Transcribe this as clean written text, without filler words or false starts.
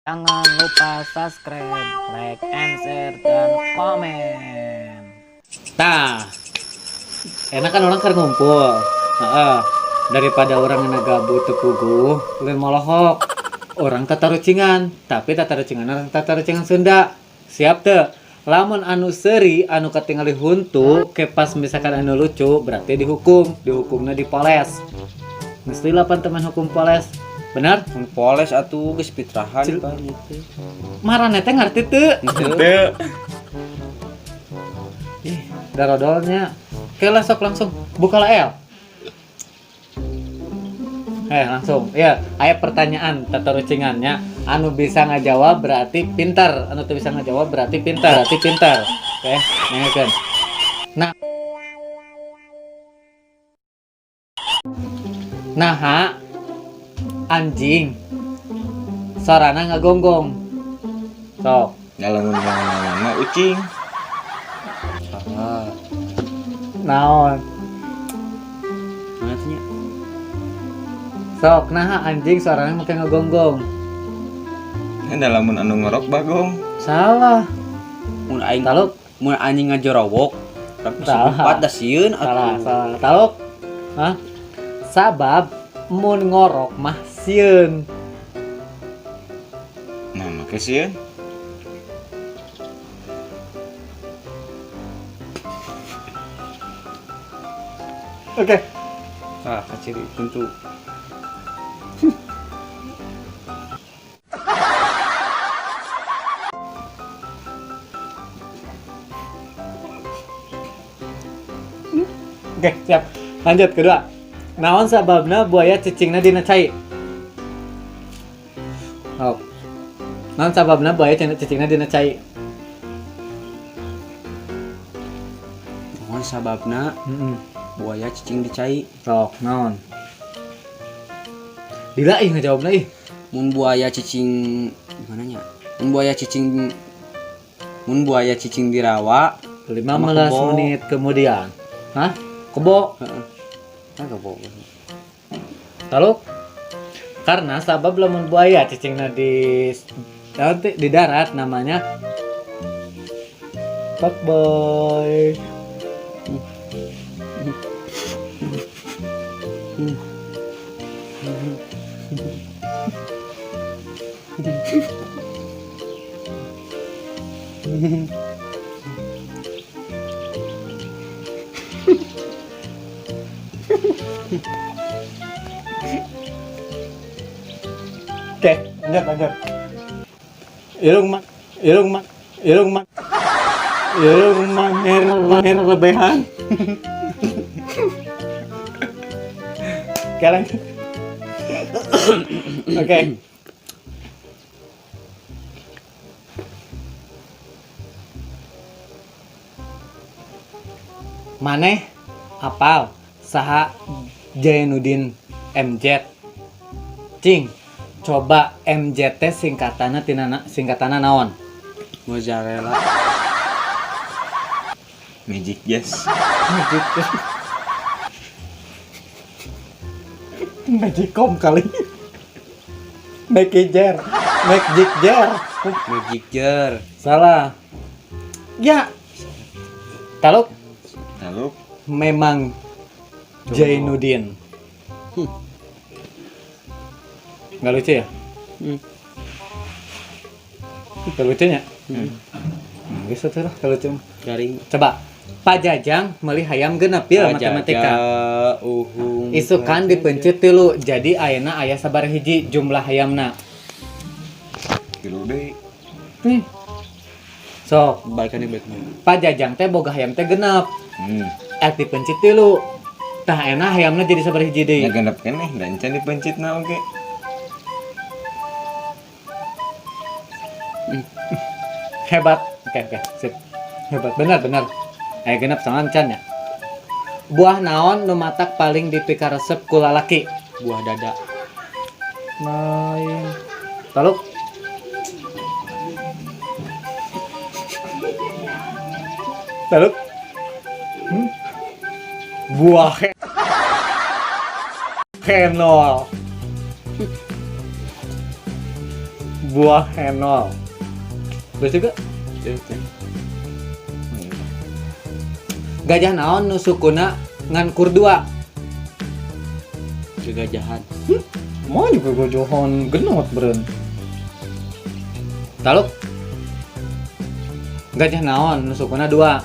Jangan lupa subscribe, like, and share, dan komen. Tah, enak kan urang keur ngumpul. Heeh. Daripada urang gabut teu puguh, lain molohok. Urang tatarucingan, tapi tatarucingan tatarucingan Sunda. Siap teu? Lamun anu seuri, anu katingali huntu, ke pas misalkan anu lucu, berarti dihukum, dihukumnya dipoles. Mesti lapan teman hukum poles. Benar? Mun poles atuh geus fitrahan pan gitu. Marane teh ngarti teu? Henteu. Ih, darodolnya. Oke lah sok langsung buka lah El. Langsung. Ya, aya pertanyaan tatarucingannya. Anu bisa ngajawab berarti pintar. Anu teu bisa ngajawab berarti pintar, berarti pintar. Oke, dengarkeun. Nah. Naha anjing sorana ngagonggong. Sok. Lamun mana ucing. Salah. Naon? Mana tuh nya? Sok, naha anjing suaranya make ngagonggong. Ini lamun anu ngorok bagong. Salah. Mun aing Taluk. Mun anjing ngajorowok, tapi Salah. sempat da sieun Salah, atuh. salah. Taluk. Hah? Sabab mun ngorok mah sieun. Nah, make sieun. Oke. Ah, kaciri tentu. Oke, siap. Lanjut kedua. Naon sababna buaya cicingna dina cai? Oh. Naon sababna buaya cicingna dina cai? Naon sababna buaya cicing di cai? Sok, naon? Dila ih ngejawabna ih. Mun buaya cicing gimana nya? Mun buaya cicing di rawa 15 sama kebo. Menit kemudian. Hah? Kebo. Heeh. Nah, kebo. Lalu karena sabab lamun buaya cicingna di nanti di darat namanya fuckboy. Oke, lanjut lanjut. Irung mak, irung mak, irung mak, irung manger manger lebehan. Oke, lanjut. Oke. Maneh apal saha Jainuddin MZ? Cing, coba MZ teh singkatanna tina singkatanna naon? Mozzarella. Magic Jazz. Magic. Magicom kali. Magic Jar. Magic Jar. Magic Jar. Salah. Ya. Taluk. Taluk. Memang Jainuddin. Nggak lucu ya? Nggak lucunya? Bisa tuh lah kalau lucu. Garing. Coba. Pak Jajang meuli hayam genep ya matematika. Uhung. Isukan dipencet tilu, jadi ayeuna aya sabar hiji jumlah hayamna. Tilu deui. Nih. Sok, Balikan deui, balikan. Pak Jajang teh boga hayam teh genep. Dipencet tilu. Tah ayeuna hayamna jadi sabar hiji deui. Ya genep keneh, dan can dipencitna oge. Hebat. Oke, oke, sip. Hebat, benar, benar. Genep sama can ya. Buah naon nu matak paling dipikaresep ku lalaki? Buah dada. Lain. Taluk. Taluk. Buah kenol. Buah henol. Berarti juga Teu, teu. Gajah naon nu sukuna ngan kur dua? Kegajahan. Mau juga gojohon genot beren. Taluk. Gajah naon nu sukuna dua?